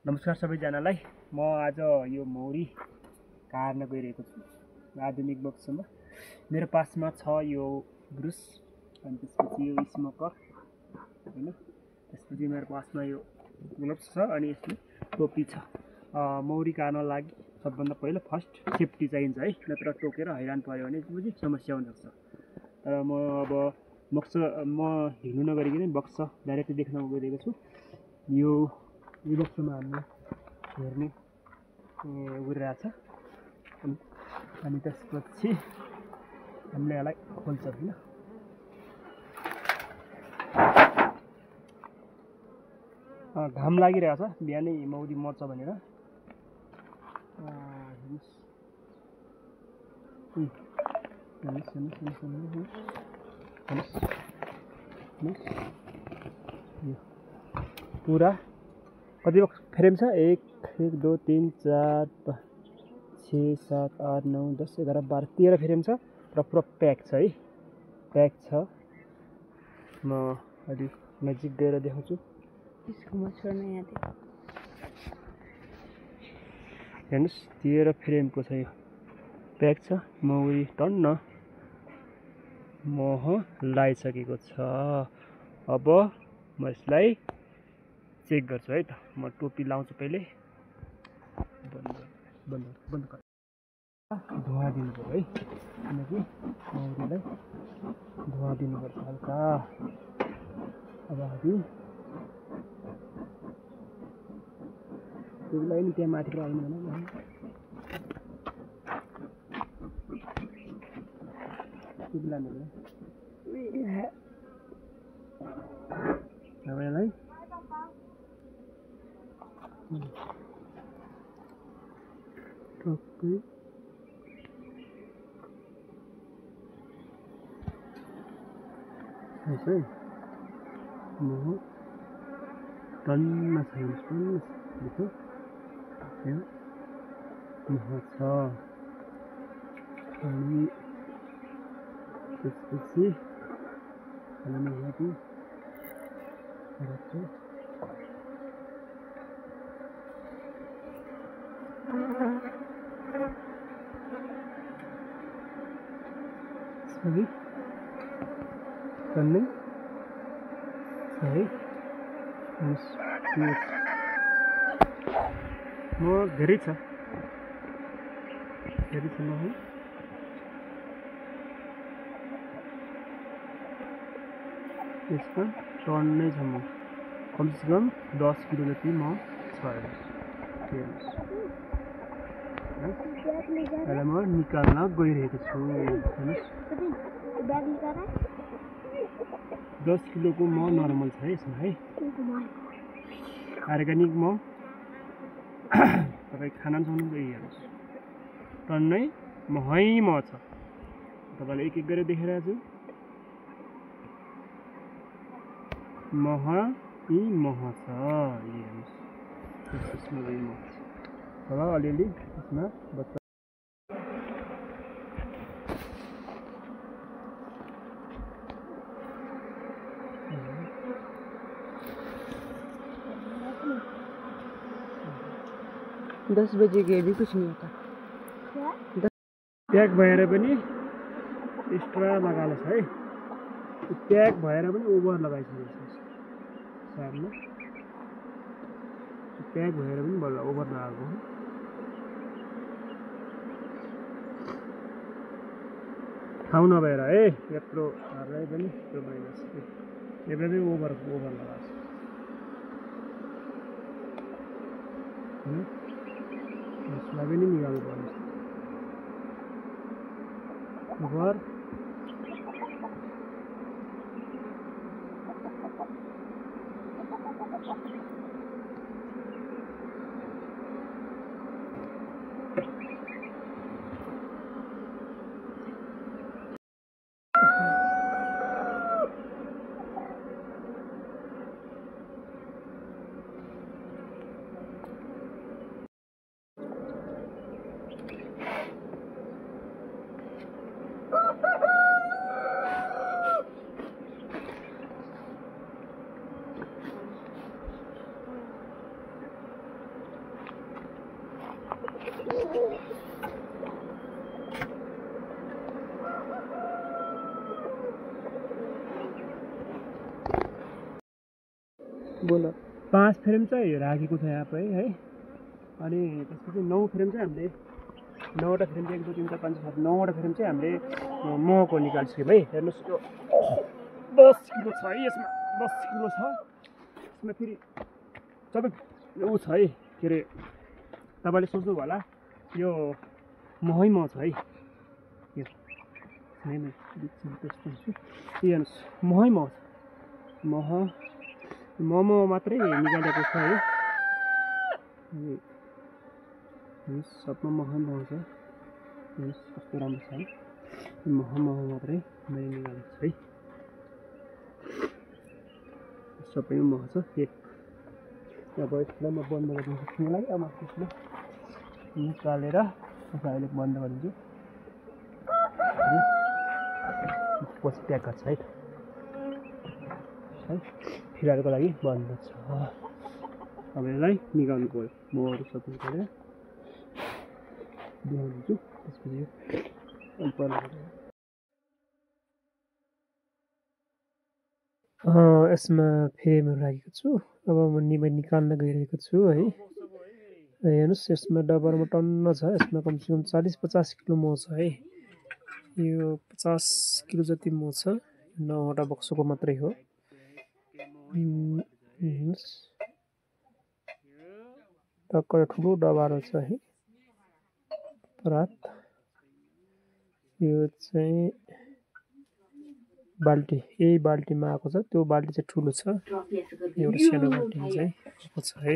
नमस्कार सबैजनालाई। म आज यो मौरी काट्न गइरहेको छु आधुनिक बक्समा। मेरो पासमा छ यो ब्रुस अनि त्यसपछि यो स्मोकर हैन, त्यसपछि मेरो पासमा यो ग्लोभ्स छ अनि यसले टोपी छ। मौरी काट्न लागि सबभन्दा पहिला फर्स्ट सेफ्टी चाहिन्छ है, नत्र टोकेर हैरान पर्यो भने चाहिँ समस्या हुन सक्छ। तर म अब म हिँड्नु नगरिकन बक्स डाइरेक्ट देख्न गइरहेको छु। यो बक्समा हामीले हेर्ने गरिरहेछ अनि त्यसपछि हामीले यसलाई खोल्छ हैन। घाम लागिरहेछ, बिहानै मौरी मर्छ भनेर। पुरा कति फ्रेम छ? 1 2 3 4 5 6 7 8 9 10 11 12 13 फ्रेम छ र पुरा प्याक छ है, प्याक छ। म अलि नजिक गएर देखाउँछु। हेर्नुहोस् 13 फ्रेमको छ, यो प्याक छ। मौरी टन्न मह लगाइसकेको छ। अब म यसलाई चेक गर्छु है त। म टोपी लाउँछु पहिले। बन्द कर। धुवा दिनु पर्यो है, किनकि मौरीलाई धुवा दिनुपर्छ हल्का। अब हामी टोपीलाई नि त्यहाँ माथि आउनु भने टोपी लानु पर्यो। तपाईँलाई टक्कै है मह टन्न छ, मह छ। अनि त्यसपछि हामी यहाँको राख्छौँ। सबै टन्नै है। म धेरै छ मह। यसमा टन्नै छ मह, कमसेकम 10 किलो जति मह छ। यसलाई म निकाल्न गइरहेको छु। हेर्नुहोस् 10 किलोको मह नर्मल छ यसमा है, अर्ग्यानिक मह। तपाईँ खाना चाहनु गई हेर्नुहोस्, टन्नै महै मह छ। तपाईँलाई एक गरेर देखाइरहेको छु। मह छ, हेर्नुहोस् यसमा मह छ। अब अलिअलि यसमा बच्चा 10 बजे गए भी कुछ नहीं होता। प्याक भएर पनि एक्स्ट्रा लगाएको छ है, प्याक भएर पनि ओभर लगाइसकेको छ। सार्न प्याक भएर पनि बल्ल ओभर लगाएको हो। ठाउँ नभएर है, यत्रो हार्दै पनि त्यो भइरहेछ। एकदमै ओभर लगाएको छ। यसलाई पनि निकाल्नु पर्छ ओभर। बोल 5 फ्रेम चाहिँ राखेको छ यहाँ पनि है। अनि त्यसपछि 9 फ्रेम चाहिँ हामीले 9वटा फ्रेम चाहिँ 1 2 3 4 5 6 9वटा फ्रेम चाहिँ हामीले मको निकाल्छौँ है। हेर्नुहोस् यो 10 किलो छ है यसमा, 10 किलो छ यसमा। फेरि सबै ऊ छ है, के अरे तपाईँले सोच्नुभयो होला यो मही मह छ है। यो हेर्नुहोस् मही मह छ, मह मात्रै निकालेको छ है। सबमा मह छ, हेर्नुहोस् कस्तो राम्रो छ है। मह मात्रै मैले निकालेको छु है। सबैमा मह छ। अब यसलाई म बन्द गरिदिन्छु किनलाई। अब म त्यसलाई निकालेर अहिले बन्द गरिदिन्छु। पछि प्याक गर्छ है। फिलहालको लागि बन्द छ। अब यसलाई निकाल्नु पऱ्यो, महरू सबै निकालेर देखाउँछु। त्यसपछि यसमा फ्रेमहरू राखेको छु। अब म निकाल्न गइरहेको छु है। हेर्नुहोस् यसमा डबरमा टन्न छ। यसमा कमसेकम 40-50 किलो मह छ है। यो 50 किलो जति मह छ। 9वटा बक्सको मात्रै हो। हेर्नुहोस् टक्कै ठुलो डबारो छ है। परात यो चाहिँ बाल्टी, यही बाल्टीमा आएको छ। त्यो बाल्टी चाहिँ ठुलो छ, एउटा सानो बाल्टीमा चाहिँ आएको छ है।